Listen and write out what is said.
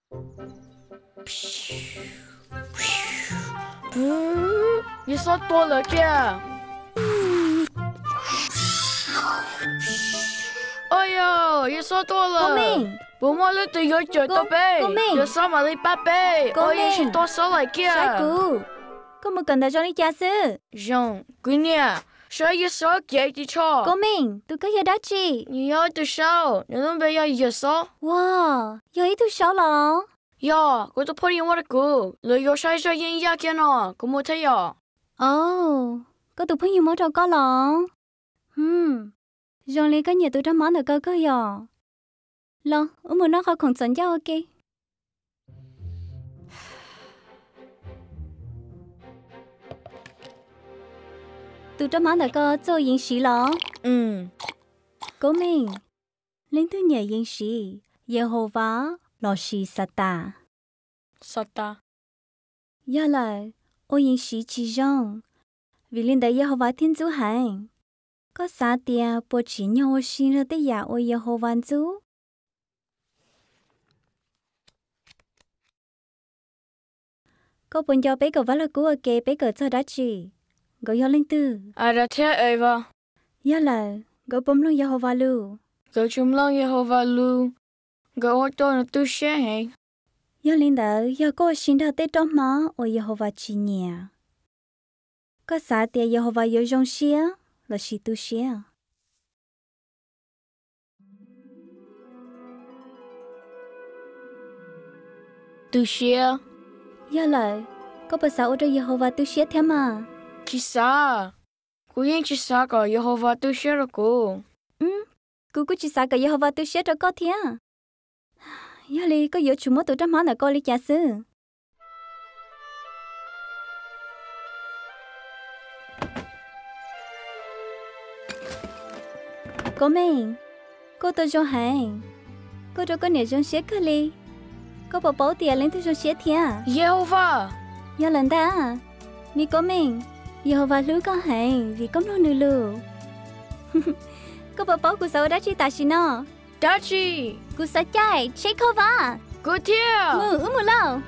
Yawg Xob tuag lawm kiag. Ua yog, Yawg Xob tuag lawm. Puas muaj leej twg yuav cawm tau peb, Yawg Xob mam li pab peb. Ua yog, Yawg Xob tuag lawm kiag. Koj mus kawm ntawv zoo li cas xwb? Zoo, kuv niam, saib Yawg Xob cev ris tsho. Koob Meej, tus koj yog dab tsi? Nws yog ib tug saub, nws lub npe yog Yawg Xob. Ua, yog ib tug saub los? Yog, kuv tus phooj ywg muab rau kuv, lawv yuav saib zaj yeeb yaj kiag no, kuv mus thiab yom. Au, koj tus phooj ywg muab rau koj los? Hm, zoo li koj nyiam tus rog hmab ntawm ko kawg yom. Los, wb mus noj qhov khoom txom ncauj ua ke. Tus rog hmab ntawm ko txawj ua yeev siv los? Koob Meej, leej twg nyiam yeev siv, Yehauvas lossis Xatas? Xatas. Yog lawm, ua yeev siv tsis zoo, vim li ntawd Yehauvas thiaj ntxub heev. Koj xav tias puas tsim nyog ua si nrog tej yam uas Yehauvas ntxub? Koj puas nco peb kawm Vaj Lug Kub ua ke peb kawm txog dab tsi? Nkawd yog leej twg? Adas thiab Evas. Yog lawm, nkawd puas mloog Yehauvas lus? Nkawd tsis mloog Yehauvas lus, nkawd ua rau nws tu siab heev. Yog li ntawd, yog koj ua si nrog tej roj hmab uas Yehauvas tsis nyiam, koj xav tias Yehauvas yuav zoo siab lossis tu siab? Tu siab. Yog lawm, koj puas xav ua rau Yehauvas tu siab thiab mas? Tsis xav. Kuv yeej tsis xav kom Yehauvas tu siab rau kuv. Kuv kuj tsis xav kom Yehauvas tu siab rau koj thiab. Yog li koj yuav tsum muab tus roj hmab ntawm ko li cas xwb? Koob Meej, koj ua tau zoo heev. Koj ua rau koj niam zoo siab kawg li. Koj puas paub tias leej twg zoo siab thiab? Yehauvas. Yog lawm ntag, me Koob Meej, Yehauvas hlub koj heev vim koj mloog nws lus. Koj puas paub kuv xav ua dab tsi tam sim no? Dab tsi? Kuv xav caij tsheb khob vab. Kuv thiab. Mus, wb mus lauj.